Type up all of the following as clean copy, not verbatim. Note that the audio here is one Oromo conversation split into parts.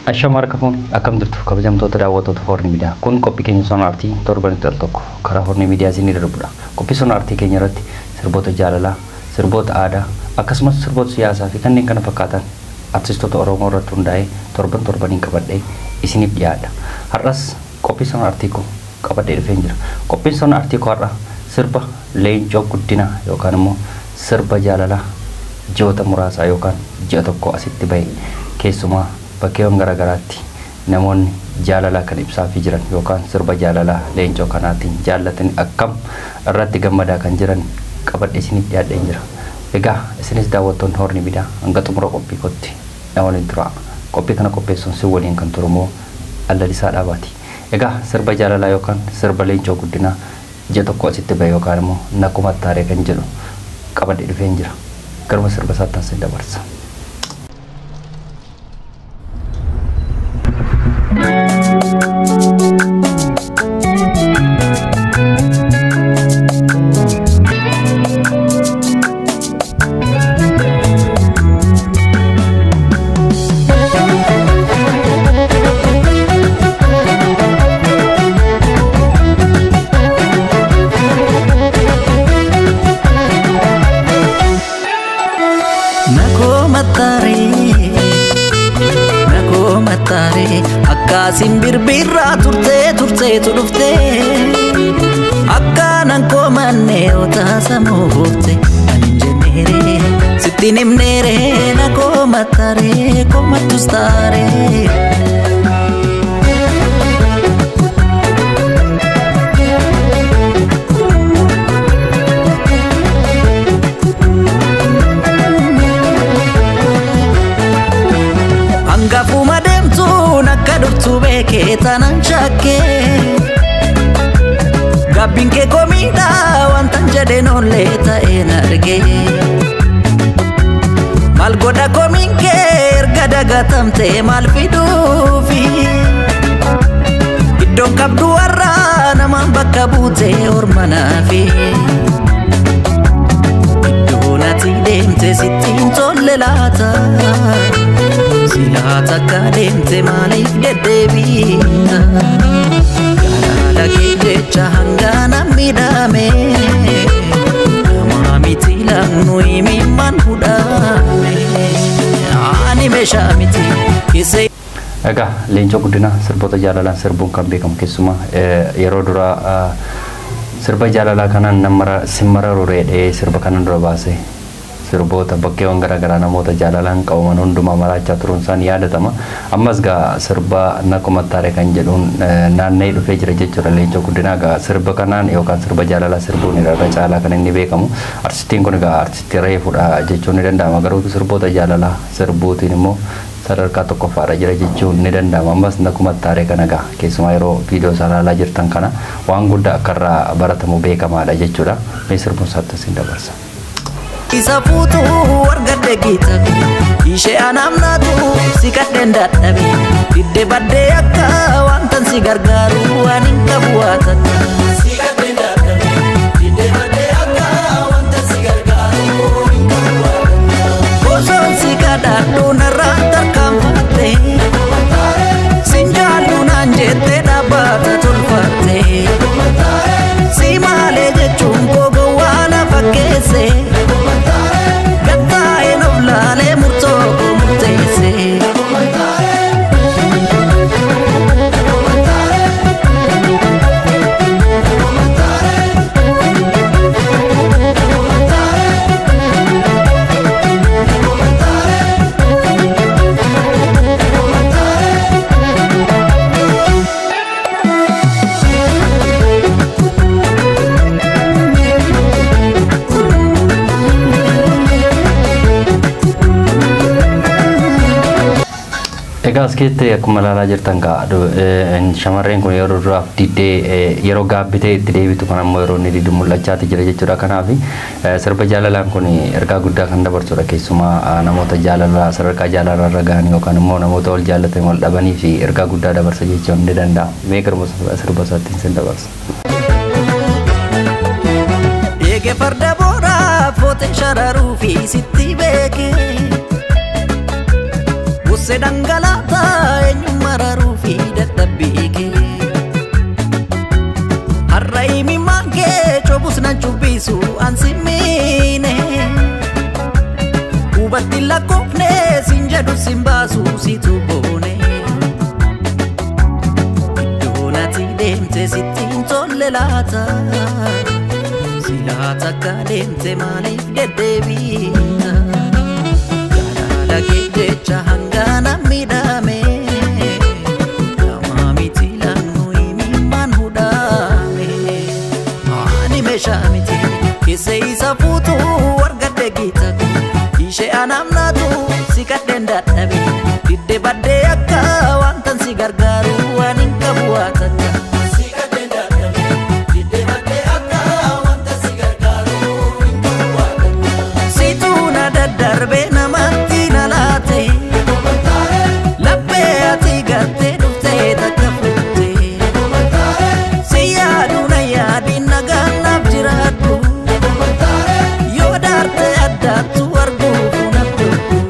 Ashama harka fuun akkam jirtu kabajamtoota daawwattoota Horn Miidiyaa. Kun qophii keenya Sona Aartii torbanitti al tokko karaa Horn Miidiyaa isinii darbudha. Qophii Sona Aartii keenya irratti sirboota jaalalaa, sirboota aadaa, akkasumas sirboota siyaasaa fi kanneen kana fakkaatan artistoota Oromoo irratti hundaa'ee torban torbaniin qabadhee isiniif dhiyaadha. Har'as qophii Sona Aartii koo qabadhee dhufeen jira. Qophiin Sona Aartii koo har'a sirba Leencoo Guddinaa yookaan immoo sirba jaalalaa ji'oota muraasaa yookaan ji'a tokko asitti bahe keessumaa bakkeewwan garaagaraatti namoonni jaalalaa kan ibsaafii jiran yookaan sirba jaalalaa Leencoo kanaatiin jaallatanii akkam irratti gammadaa kan jiran qabadhee isiniif dhiyaadheen jira. Egaa isinis daawwattoonni Horn Miidiyaa hanga xumura qophii kootti na waliin turaa. Qophii kana qopheessuun si waliin kan turu immoo Allalisaa Dhaabaati. Egaa sirba jaalalaa yookaan sirba Leencoo Guddinaa ji'a tokko asitti bahe yookaan immoo Nakuma Taaree kan jedhu qabadhee dhufeen jira. Garuma sirba isaatti sin dabarsa. Akkaasin birbirraa turtee turteetu dhuftee akkaanan koomannee otaasamuu goofte ani jenneeree sittiin himneeree na koomataree koomattus taaree. Hangafuma deemtuun akka dhuftu beekee tanan shakkee Gabbiin kee komiidhaa wantan jedheen ollee ta'een argee Maal godha komiin kee erga dagatamtee maal fiduufi Iddoon qabdu warraa namaan bakka buutee orma naafi Iddoon ati deemte sitti hin tolle laata Silaa takka deemte maaliif deddeebiita Jaalala kee jecha hangana miidhame Namaa miti lamnu himimmaan hudhame Ani meeshaa miti kisee. Egaa Leencoo Guddinaa sirboota jaalalaan sirbuun kan beekamu keessumaa yeroo duraa sirba jaalalaa kanaan simmara rureedhee sirba kanan dura baase sirboota bakkeewwan garaagaraa namoota jaalalaan qabaman hundumaa maraachaa turuun isaan yaadatama. Ammas gaa sirba Nakuma Taaree kan jedhuun naanna'ee dhufee jira jechuudha Leencoo Guddinaa. Gaa sirba kanaan yookaan sirba jaalalaa sirbuun irra caalaa kan inni beekamu. Artistiin kun egaa artistii reefudha jechuun ni danda'ama. Garuu sirboota jaalalaa sirbuutiin immoo sadarkaa tokkoffaadha jira jechuun ni danda'ama. Ammas Nakuma Taaree kana gaa keessumaa yeroo viidiyoo isaa ilaalaa jirtan kana waan guddaa akka irraa baratamu beekamaadha jechuudha. Mee sirbuun isaatti isin dabarsa. Isa fuutuu argadhe giita ishee anaamnaatu si kadheen dadhabe didde baddee akka wantan si gargaaru waan hin qabu waa takka. Si kadheen dadhabe didde baddee akka wantan si gargaaru hin qabu waa takka. Osoon si kadhadhu narraa tarkaanfatte sin jaallu naan jettee dhaabbata tolfatte si maalee jechuun koo gowwaa na fakkeesse. Egaa as keessatti akkuma ilaalaa jirtan gaa shamarreen kun yeroo duraaf diddee yeroo gaabbitee itti deebitu kan ammoo yeroo inni diddu mul'achaati jira jechuudha. Kanaaf sirba jaalalaan kun ergaa guddaa kan dabarsudha. Keessumaa namoota jaalalaa sadarkaa jaalalaa irra gahan yookaan immoo namoota wal jaallatan wal dhabanii fi ergaa guddaa dabarsa jechuun ni danda'ama. Mee garuma sirba isaatti sin dabarsa. Eegee farda booraa footee shararuu fi sitti beekee. Gosse dhangalaata eenyummaa raruu fi dadhabbii kee. Har'a himimmaan kee cobus nan cubbisu an simmiine. Hubatti lakkoofne sin jedhu sin baasu situ boone. Iddoo nati deemte sitti hin tolle laata. Silaa takka deemte maaliif deddeebiita? Jaalala kee jecha hangana miidhame. Nama miti laannoo himimmaan hudhame. Ani meeshaa miti keessa isa fuutu argadhe giita koo. Ishee anaaf naatu si kadheen dadhabe. Didde baddee akka wantan si gargaaru waan hin qabu waa takka. Si kadheen dadhabe. Didde baddee akka wanta si gargaaru hin qabu waa takka. Situu na daddarbee namatti na laate. Laphee ati gattee dhuftee takka fuute. Si yaadu na yaadin nagaan naaf jiraadhu. Yoo daarte addaattu arguuf naaf toltu.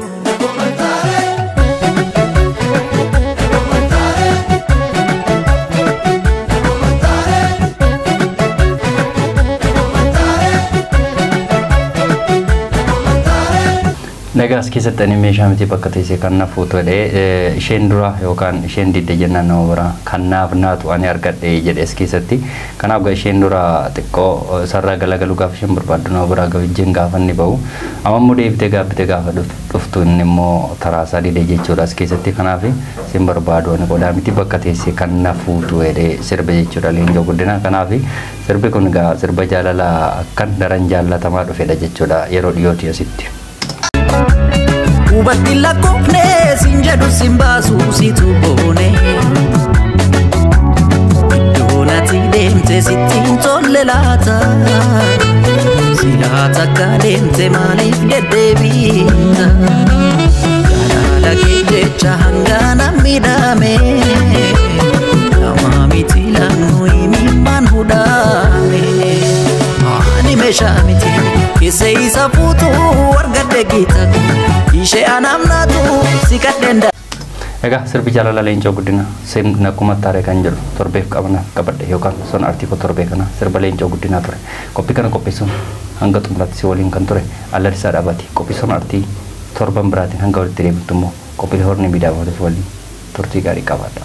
Nagaa as keessatti ani meeshaa miti bakka teessee kan na fuutu jedhee isheen dura yookaan isheen didde jennaan nama biraa kan naaf naatu ani argadhe jedhe as keessatti. Kanaaf gaa isheen dura xiqqoo sarara galagaluu gaafa isheen barbaaddu nama biraa wajjin gaafa inni bahu. Amma immoo deebitee gaabbitee gaafa dhuftu inni immoo taraasaa dide jechuudha as keessatti. Kanaaf isin barbaadu ani qodaa miti bakka teessee kan na fuutu jedhee sirba jechuudha Leencoo Guddinaa. Kanaaf sirbi kun gaa sirba jaalalaa akkan daran jaallatamaa dhufedha jechuudha yeroo dhiyooti asitti. Hubatti lakkoofne sin jedhu sin baasu situ boone. Iddoo nati deemte sitti hin tolle laata. Silaa takka deemte maaliif deddeebiita? Jaalala kee jecha hangana miidhame. Nama miti laannoo himimmaan hudhame. Ani meeshaa miti keessa isa fuutu argadhe giita koo. Ishee anaaf naatu si kadheen Egaa sirbi jaalala Leencoo Guddinaa sirna akkuma taaree kan jedhu torbeef qabna qabadhe yookaan son artiikoo torbee kana sirba Leencoo Guddinaa ture. Qophii kana qopheessuun hanga xumuraatti si waliin kan ture Allarisaa Dhaabaati. Qophii son artii torban biraatiin hanga walitti deebitu immoo qophii Horni Miidiyaa waliin turtii gaarii qabaadha.